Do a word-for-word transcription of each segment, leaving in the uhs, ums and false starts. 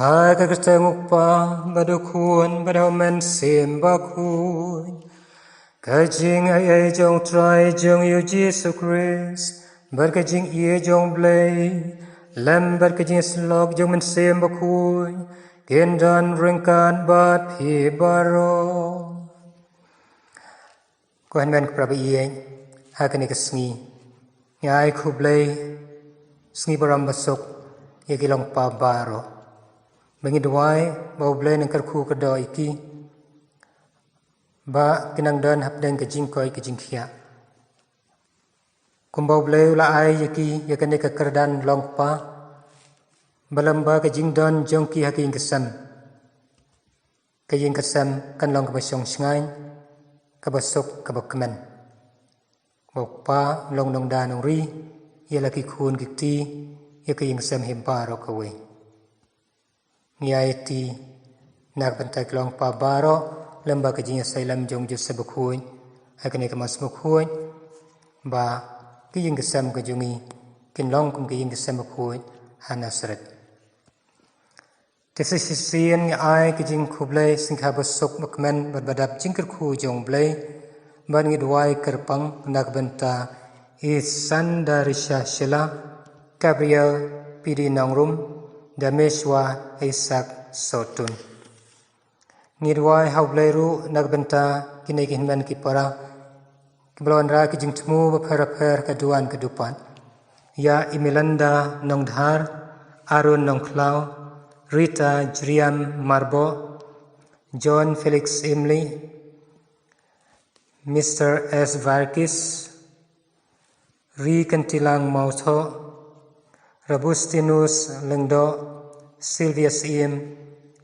Ha ka kyrteng u Kpa, bad u Khun, bad u Mynsiem Bakhuid. Ka jingaiei jong u Trai jong ngi u Jisu Khrist, bad ka jingïeit jong u Blei, lem bad ka jingïasyllok jong u Mynsiem Bakhuid, kin don ryngkat bad phi baroh. Ko hynmen ko para baieit, ha kane ka sngi ngi ai khublei sngi burom basuk ïa ki longkpa baroh. Ba ngi duwai ba u Blei un kyrkhu kyrdoh ïa ki, ba kin nang don hapdeng ka jingkoit ka jingkhiah, kumba u Blei u la ai ïa ki ïa kane ka kyrdan longkpa, ba lem bad ka jingdon jong ki ha ka ïing ka sem, ka ïing ka sem kan long kaba shong shngaiñ, kaba suk, kaba kmen. Ba u Kpa un long nongda nongri ïa la ki khun ki kti, ïa ka ïing ka sem hi baroh kawei. Ngi aiti na ka bynta ki longkpa baroh, lem bad ka jingïasaid lem jong u Joseph Bakhuid ha kane ka Mass Bakhuid, ba ka ïing ka sem ka jong ngi kin long kum ka ïing ka sem bakhuid ha Nasareth. Te sa shisien ngi ai ka jingkhublei sngewbha basuk bakmen bad badap jingkyrkhu jong u Blei, bad ngi duwai kyrpang na ka bynta i Sandarisha Shila, Gabriel P D Nongrum, Dameshwa Isaac Sotun. Ngi duwai ha u Blei ruh na ka bynta kine ki hynmen ki para kiba la wanrah ki jingthmu bapher bapher ka duwan ka dupat. Ïa i Melanda Nongdhar, Arun Nongkhlaw, Rita Jriam Marboh, John Felix Imli, Mister S Varghese, Ri Kyntilang Mawthoh, Rabustinus Lyngdoh, Sylvia Syiem,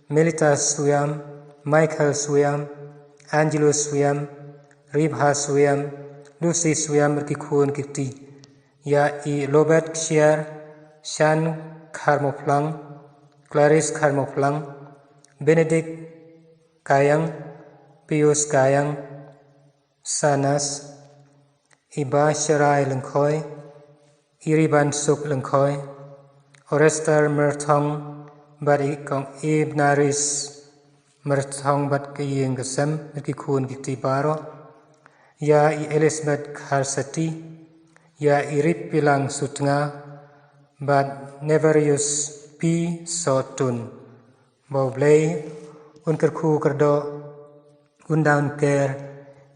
Melita Suiam, Michael Suiam, Angelus Suiam, Ribha Suiam, Lucy Suiam bad ki khun ki kti. Ïa i Lobet Ksiar, Shan Kharmoplang, Clarice Kharmoplang, Benedict Kayang, Pius Kayang, Sanas, i Basharai Lyngkhoi, i Ribansuk Lyngkhoi, Orestar Myrthong bad i kong Ibnaris Myrthong bad ka ïing ka sem bad ki khun ki kti baroh. Ïa i Elizabeth Kharsati, ïa i Ripilang Sutnga bad Neverius P Sotun. Ba u Blei un kyrkhu kyrdoh, un da un ker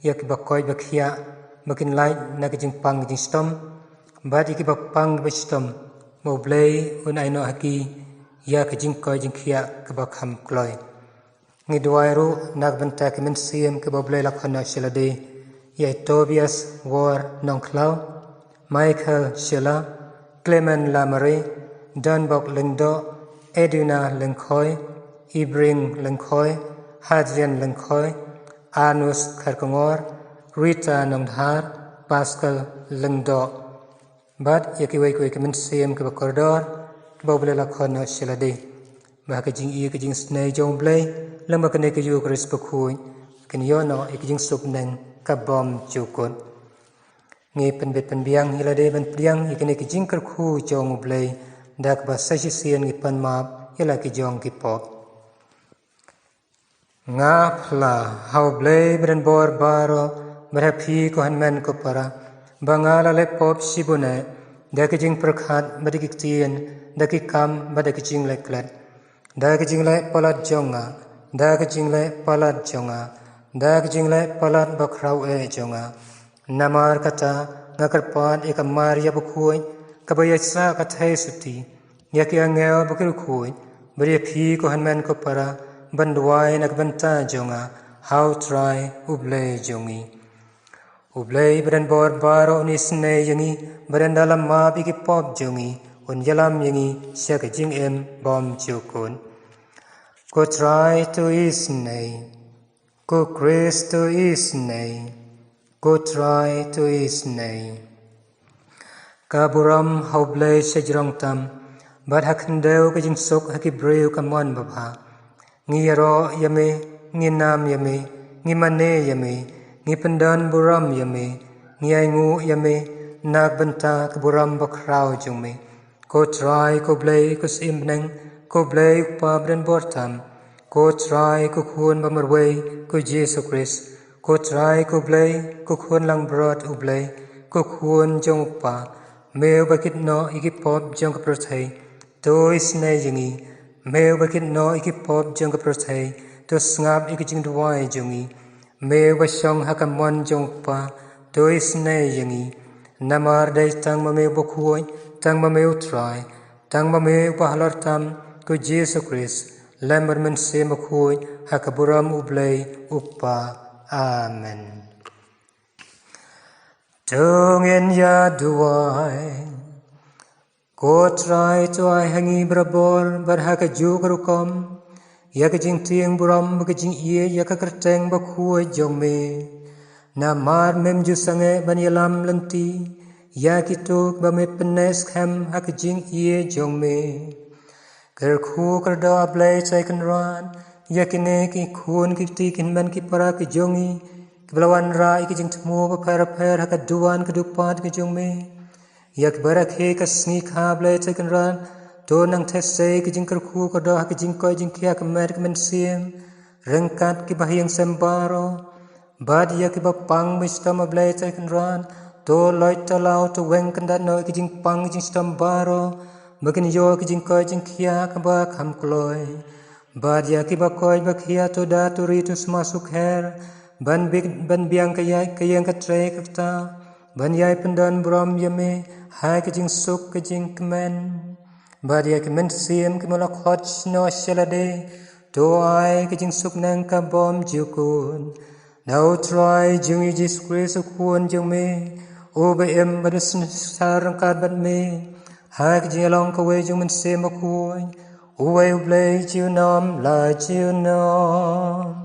ïa kiba koit ba khiah, ba kin lait na ka jingpang ka jingshitom, bad ïa kiba pang kiba shitom, ba u Blei un ai noh ha ki ïa ka jingkoit jingkhiah kaba kham kloi. Ngi duwai ruh na ka bynta ki mynsiem kiba u Blei la khot noh sha lade, ïa i Tobias Wor Nongkhlaw, Michael Shila, Clement Lamare, Donbok Lyngdoh, Edwina Lyngkhoi, Ibring Lyngkhoi, Hadrian Lyngkhoi, Anus Kharkongor, Rita Nongdhar, Pascal Lyngdoh. Bad ïa kiwei kiwei ki mynsiem kiba kordor, kiba u Blei la khot noh sha lade. Ba ha ka jingïeit ka jingisynei jong u Blei, lem bad kane ka Ïukharist bakhuid, kin ïoh noh ïa ka jingsuk bneng ka bymjukut. Ngi pynbit pynbiang ïa lade ban pdiang ïa kine ki jingkyrkhu jong u Blei, da kaba sa shisien ngi pan map ïa la ki jong ki pop. Nga phla ha u Blei ba donbor baroh, bad ha phi ko hynmen ko para, ba nga la leh pop shibun eh, da ki jingpyrkhat bad da ki ktien, da ki kam bad da ki jingleh klet. Da ka jingleh palat jong nga, da ka jingleh palat jong nga, da ka jingleh palat bakhraw eh jong nga. Namar kata nga kyrpad ïa ka Maria bakhuid, kaba ïaishah ka theisotti, ïa ki angel bad ki riewkhuid, bad ïa phi ko hynmen ko para, ban duwai na ka bynta jong nga ha u Trai u Blei jong ngi. U Blei ba donbor baroh un isynei ïa ngi, bad ynda la map ïa ki pop jong ngi, un ïalam ïa ngi sha ka jingim bymjukut. Ko Trai to isynei, ko Khrist to isynei, ko Trai to isynei. Ka burom ha u Blei sha jrong tam, bad ha khyndew ka jingsuk ha ki briew ka mon babha. Ngi ïaroh ïa me, ngi nam ïa me, ngi mane ïa me, ngi pyndon burom ïa me, ngi ainguh ïa me, na ka bynta ka burom bakhraw jong me. Ko Trai ko Blei ko Syiem bneng, Ko Blei u Kpa badonbor tam, ko Trai, ko Khun bamarwei, ko Jisu Khrist, ko Trai, ko Blei, ko Khun langbrot u Blei, ko Khun jong u Kpa, me uba kit noh ïa ki pop jong ka pyrthei, to isynei ïa ngi. Me uba kit noh ïa ki pop jong ka pyrthei, to sngap ïa ka jingduwai jong ngi. Me uba shong ha ka mon jong u Kpa, to isynei ïa ngi. Namar dei tang ma me uba khuid, tang ma me u Trai, tang ma me uba halor tam, ko Jisu Khrist, lem bad Mynsiem Bakhuid, ha ka burom u Blei u Kpa. Amen. To ngin ïa duwai. Ko Trai, to ai ha ngi barabor bad ha kajuh ka rukom ïa ka jingtieng burom bad ka jingïeit ïa ka kyrteng bakhuid jong me. Namar mem ju sangeh ban ïalam lynti ïa kito kiba me pynneh skhem ha ka jingïeit jong me. Kyrkhu kyrdoh, A Blei Trai Kynrad, ïa kine ki khun ki kti ki hynmen ki para ki jong ngi kiba la wanrah ïa ki jingthmu bapher bapher ha ka duwan ka dupat ka jong me. Ïa kiba rakhe ka sngi kha, A Blei Trai Kynrad, to nang theh sei ka jingkyrkhu kyrdoh ha ka jingkoit jingkhiah ka met ka mynsiem ryngkat kiba ha ïing sem baroh. Bad ïa kiba pang ba shitom, A Blei Trai Kynrad, to loit, to law, to weng kyndat noh ïa ki jingpang jingshitom baroh, ba kin ïoh ïa ki jingkoit jingkhiah kaba kham kloi. Bad ïa kiba koit ba khiah, to da, to ri, to sma sukher ban bit, ban biang ka ïaid ka ïeng ka trei ka ktah, ban ïai pyndon burom ïa me ha ka jingsuk ka jingkmen. Bad ïa ki mynsiem kiba la khot shano sha lade, to ai ka jingsuk neng ka bym jukut. Na U Trai jong ngi Jisu Khrist, U Khun jong me, uba im bad u synshar ryngkat bad me ha ka jingïalong kawei jong Mynsiem Bakhuid, uwei U Blei junom la junom.